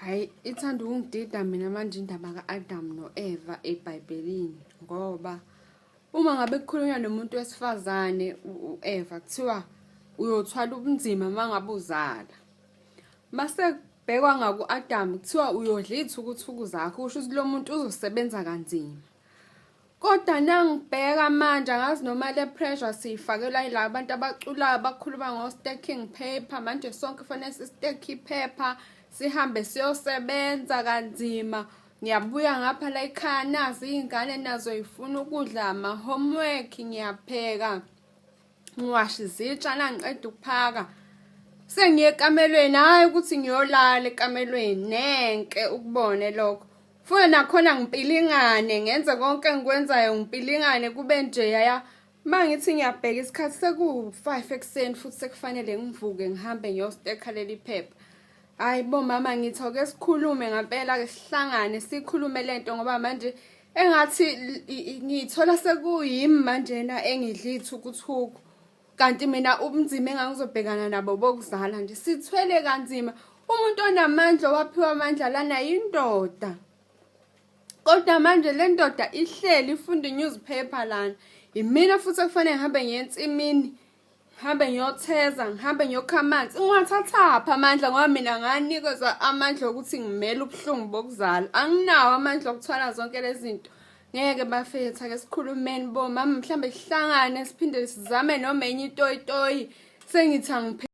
Hhayi, ithanda ukungidida mina manje indaba ka-Adam no-Eva eBhayibhelini ngoba uma ngabe kukhulunywa nomuntu wesifazane u-Eva kuthiwa uyothwala ubunzima uma ngabe uzala. Mase kubhekwa ngaku-Adam kuthiwa uyodla iy'thukuthuku zakho, kusho ukuthi lo muntu uzosebenza kanzima. Kodwa nangibheka manje angazi noma le pressure siyifakelwa yila abantu abaculayo abakhuluma ngo-stacking paper manje sonke kufanele si-stack iphepha sihambe siyosebenza kanzima. Ngiyabuya ngapha la ekhaya nazi iy'ngane nazo y'funa ukudla ama-homework ngiyapheka. Ngiwasha izitsha nangiqeda ukuphaka. Sengiye ekamelweni hhayi ukuthi ngiyolala ekamelweni nenke ukubone lokho. Funa nakhona ngipilingane ngenze konke engikwenzayo ngipilingane kube nje yaya. Uma ngithi ngiyabheka isikhathi sekuwu-5 ekuseni futhi sekufanele ngivuke ngihambe ngiyostekha leli phepha. Hhayi bo mama ngithi ake sikhulume ngampela ke sihlangane sikhulume lento ngoba manje engathi ngiyithola sekuyimi manjena engidla ithukuthuku. Kanti mina ubunzima engangizobhekana nabo bokuzala nje sithwele kanzima. Umuntu onamandla owaphiwa amandla lana yindoda. Kodwa manje le ndoda ihleli ifunda i-newspaper lana. Yimina futhi ekufanele ngihambe ngiye ensimini ngihambe ngiyotheza ngihambe ngiyokha amanzi ngiwathathaphi amandla ngoba mina nganikezwa amandla okuthi ngimele ubuhlungu bokuzala anginawo amandla okuthwala zonke lezi zinto ngeke bafethu ake sikhulumeni bo mama mhlambe sihlangane siphinde sizame noma enye itoyitoyi sengithi angiphe.